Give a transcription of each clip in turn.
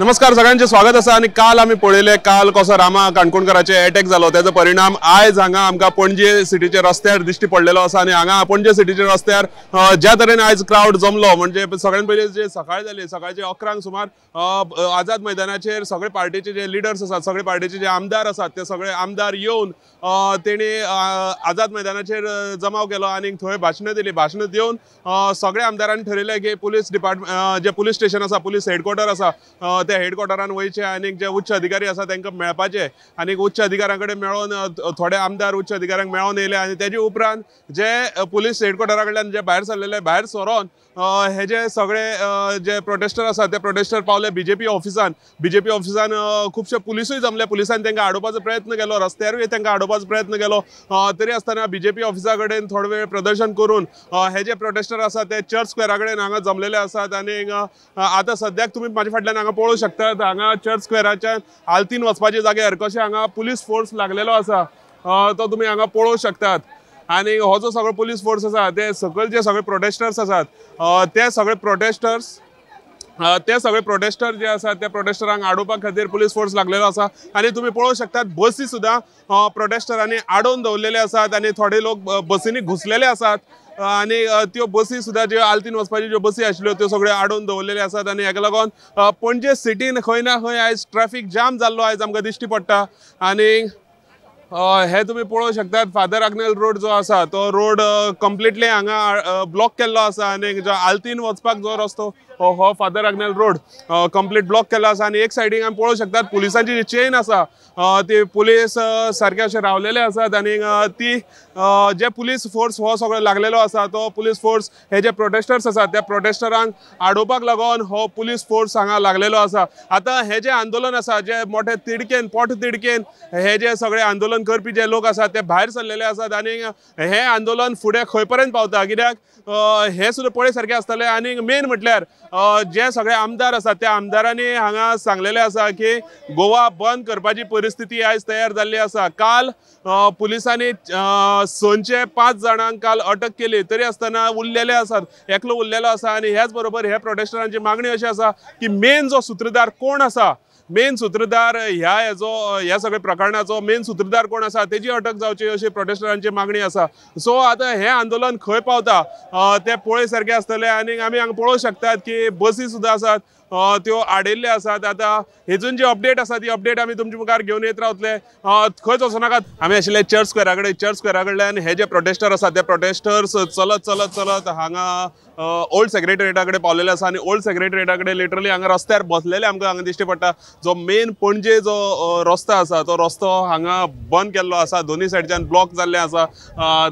नमस्कार सगळ्यांचे स्वागत आसा। आनी काल आमी पळयले काल कसो रामा काणकोणकाराचे अटॅक जालो त्याचो परिणाम आयज हांगा आमकां पणजे सिटीच्या रस्त्यार दिश्टी पडलेलो आसा। आनी हांगा पणजे सिटीच्या रस्त्यार ज्या तरेन आयज क्रावड जमलो म्हणजे सगळ्यान पयलीं जे सकाळ जाली सकाळचे 11 सुमार आझाद मैदानाचेर सगळे पार्टीचे जे लिडर्स आसात सगळे पार्टीचे जे आमदार आसात ते सगळे आमदार येवन तेणी आझाद मैदानाचेर जमाव केलो आनी थंय भाशणां दिली। भाशणां दिवन सगळे आमदारांनी ठरयलें की पुलीस डिपार्टमेंट जे पुलीस स्टेशन आसा पुलीस हेडक्वॉर्टर आसा त्या हेडक्वॉर्टरान वयचे आनी जे उच्च अधिकारी आसा तांकां मेळपाचे आनी उच्च अधिकाऱ्यां कडेन मेळोन थोडे आमदार उच्च अधिकाऱ्यांक मेळोन येयले आनी तेजे उपरांत जे पुलीस हेडक्वॉर्टरा कडल्यान जे भायर सरलेले भायर सरोन हे जे सगळे जे प्रोटेस्टर आसात ते प्रोटेस्टर पावले बीजेपी ऑफिसान। बीजेपी ऑफिसान खुबशे पुलिसूय जमले, पुलिसान तांकां आडोवपाचो प्रयत्न केलो, रस्त्यारूय तांकां आडोवपाचो प्रयत्न केलो, तरी आसतना बीजेपी ऑफिसा कडेन थोडो वेळ प्रदर्शन करून हे जे प्रोटेस्टर आसात ते चर्च स्क्वेरा कडेन हांगा जमलेले आसात। आनी आतां सद्याक तुमी म्हाजे फाटल्यान हांगा पळोवंक शकतात हांगा चर्च स्क्वेराच्या आल्तीन वचपाच्या जाग्यार कशें हांगा पुलीस फोर्स लागलेलो आसा तो तुमी हांगा पळोवंक शकतात। आनी हो जो सगळो पुलीस फोर्स आसा ते सकयल जे सगळे प्रोटेस्टर्स आसात ते सगळे प्रोटेस्टर जे आसात त्या प्रोटेस्टरांक आडोवपा खातीर पुलीस फोर्स लागलेलो आसा। आनी तुमी पळोवंक शकतात बसी सुद्दां प्रोटेस्टरांनी आडोवन दवरलेले आसात आनी थोडे लोक बसींनी घुसलेले आसात आनी त्यो बसी सुद्दां ज्यो आल्तीन वचपाच्यो ज्यो बसी आशिल्ल्यो त्यो सगळ्यो आडोवन दवरलेल्यो आसात। आनी हेका लागून पणजे सिटीन खंय ना खंय आयज ट्रॅफिक जाम जाल्लो आयज आमकां दिश्टी पडटा। आनी हे तुमी पळोवंक शकतात फादर आग्नेल रोड जो आसा तो रोड कंप्लिटली हांगा ब्लॉक केल्लो आसा आनी जो आल्तीन वचपाक जो रस्तो हो Father Agnel road complete block केल्लो आसा। आनी एक सायडीक आमी पळोवंक शकतात पुलिसांची जी चेन आसा ती पुलीस सारके अशे रावलेले आसात आनी ती जे पुलीस फोर्स हो सगळो लागलेलो आसा तो पुलीस फोर्स हे जे प्रोटेस्टर्स आसात त्या प्रोटेस्टरांक आडोवपाक लागून हो पुलीस फोर्स हांगा लागलेलो आसा। आतां हे जे आंदोलन आसा जे मोठे तिडकेन पोट तिडकेन हे जे सगळे आंदोलन करपी जे लोक आसात ते भायर सरलेले आसात आनी हे आंदोलन फुडें खंय पर्यंत पावता कित्याक हे सुद्दां पळय सारकें आसतलें। आनी मेन म्हटल्यार जे सगळे आमदार आसात त्या आमदारांनी हांगा सांगलेलें आसा की गोवा बंद करपाची परिस्थिती आयज तयार जाल्ली आसा। काल पुलिसांनी 6 5 जाणांक काल अटक केली तरी आसतना उरलेले आसात, एकलो उरलेलो आसा। आनी ह्याच बरोबर ह्या प्रोटेस्टरांची मागणी अशी आसा की मेन जो सुत्रधार कोण आसा, मेन सुत्रधार ह्या हेजो ह्या सगळ्या प्रकरणाचो मेन सुत्रधार कोण आसा तेजी अटक जावची अशी प्रोटेस्टरांची मागणी आसा। सो आतां हें आंदोलन खंय पावता तें पळय सारकें आसतलें। आनी आमी हांगा पळोवंक शकतात की बसी सुद्दां आसात त्यो आडयल्ल्यो आसात। आतां हेजून जी अपडेट आसा ती अपडेट आमी तुमच्या मुखार घेवन येत रावतले, खंयच वचूं नाकात। आमी आशिल्ले चर्च स्क्वेरा कडेन, चर्च स्क्वेरा कडल्यान हे जे प्रोटेस्टर आसात ते प्रोटेस्टर्स चलत चलत चलत हांगा ओल्ड सेक्रेटरिएटा कडेन पावलेले आसा आनी ओल्ड सेक्रेटरिएटा कडेन लिटरली हांगा रस्त्यार बसलेले आमकां हांगा दिश्टी पडटा। जो मेन पणजे जो रस्तो आसा तो रस्तो हांगा बंद केल्लो आसा, दोनूय सायडच्यान ब्लॉक जाल्ले आसा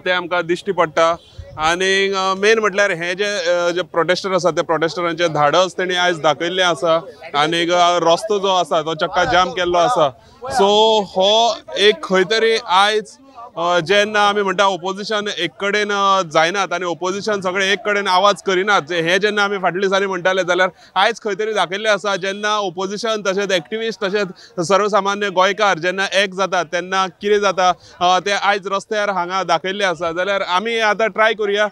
ते आमकां दिश्टी पडटा। आनी मेन म्हटल्यार हे जे जे प्रोटेस्टर आसा ते प्रोटेस्टरांचे धाडस तेणी आयज दाखयल्लें आसा आनी रस्तो जो आसा तो चक्का जाम केल्लो आसा। सो हो एक खंय तरी आयज जेन्ना आमी म्हणटा ओपोजिशन एक कडेन जायनात आनी ओपोजिशन सगळे एक कडेन आवाज करिनात हे जेन्ना आमी फाटल्या दिसांनी म्हणटाले जाल्यार आयज खंय तरी दाखयल्लें आसा जेन्ना ओपोजिशन तशेंच एक्टिविस्ट तशेंच सर्वसामान्य गोंयकार जेन्ना एक जातात तेन्ना कितें जाता तें आयज रस्त्यार हांगा दाखयल्लें आसा। जाल्यार आमी आतां ट्राय करुया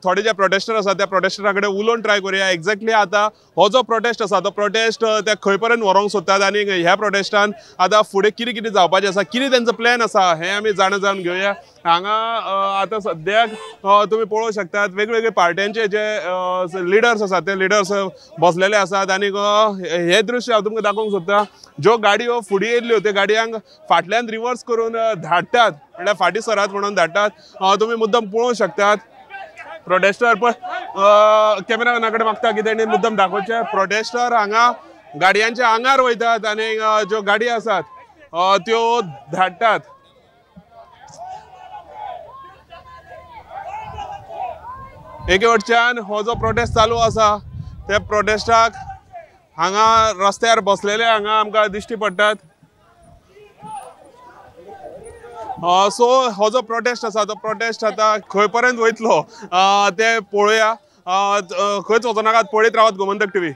थोडे जे प्रोटेस्टर आसा त्या प्रोटेस्टरा कडेन उलोवन ट्राय करुया एक्झॅक्टली आतां हो जो प्रोटेस्ट आसा तो प्रोटेस्ट ते खंय पर्यंत व्हरूंक सोदतात आनी ह्या प्रोटेस्टान आतां फुडें कितें कितें जावपाचें आसा, कितें तेंचो प्लॅन आसा हें आमी जाणा जावन घेवया। हांगा आतां सद्याक तुमी पळोवंक शकतात वेगवेगळे पार्ट्यांचे जे लिडर्स आसात ते लिडर्स बसलेले आसात आनी हे दृश्य हांव तुमकां दाखोवंक सोदता। ज्यो गाडयो फुडें येयल्ल्यो त्यो गाडयांक फाटल्यान रिवर्स करून धाडटात म्हणल्यार फाटीं सरात म्हणून धाडटात, तुमी मुद्दम पळोवंक शकतात। प्रोटेस्टर पळय कॅमेरामॅना कडेन मागता की तेणी मुद्दम दाखोवचें, प्रोटेस्टर हांगा गाडयांच्या आंगार वयतात आनी ज्यो गाडी आसात त्यो धाडटात। एके वटच्यान हो जो प्रोटेस्ट चालू आसा त्या प्रोटेस्टाक हांगा रस्त्यार बसलेले हांगा आमकां दिश्टी पडटात। सो हो जो प्रोटेस्ट आसा तो प्रोटेस्ट आतां खंय पर्यंत वयतलो ते पळोवया, खंयच वचूं नाकात, पळयत रावात गोमंतक टीव्ही।